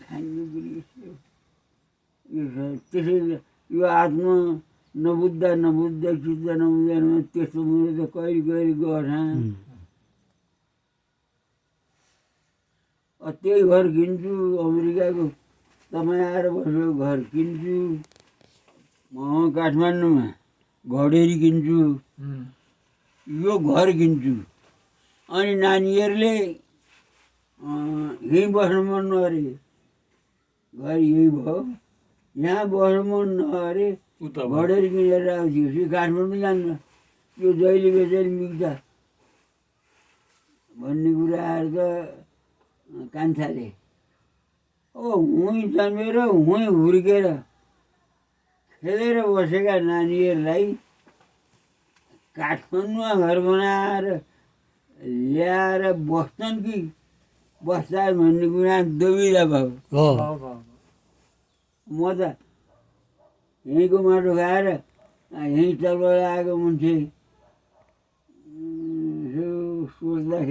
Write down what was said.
खाने कुरो त्यसैले यो आत्मा नबुझ्दा चित्त नबुझ्दैन त्यस्तो मेरो त कहिले गर्छ। त्यही घर किन्छु अमेरिकाको, तपाईँ आएर बसेको घर किन्छु, काठमाडौँमा घडेरी किन्छु, यो घर किन्छु। अनि नानीहरूले यहीँ बस्नु मन नगरे, घर यही भयो, यहाँ बस्नु मन नगरे घडेरी किनेर आउँछु, काठमाडौँ जान्छ, यो जहिले बेचेर मिल्छ भन्ने कुराहरू त कान्छाले हुँ जन्मेर हुँ हुर्केर खेलेर बसेका नानीहरूलाई काठमाडौँमा घर बनाएर ल्याएर बस्छन् कि बस्दा भन्ने कुरा दुविधा भयो। म त यहीँको माटो खाएर यहीँ तलबाट आएको मान्छे सोच्दाखेरि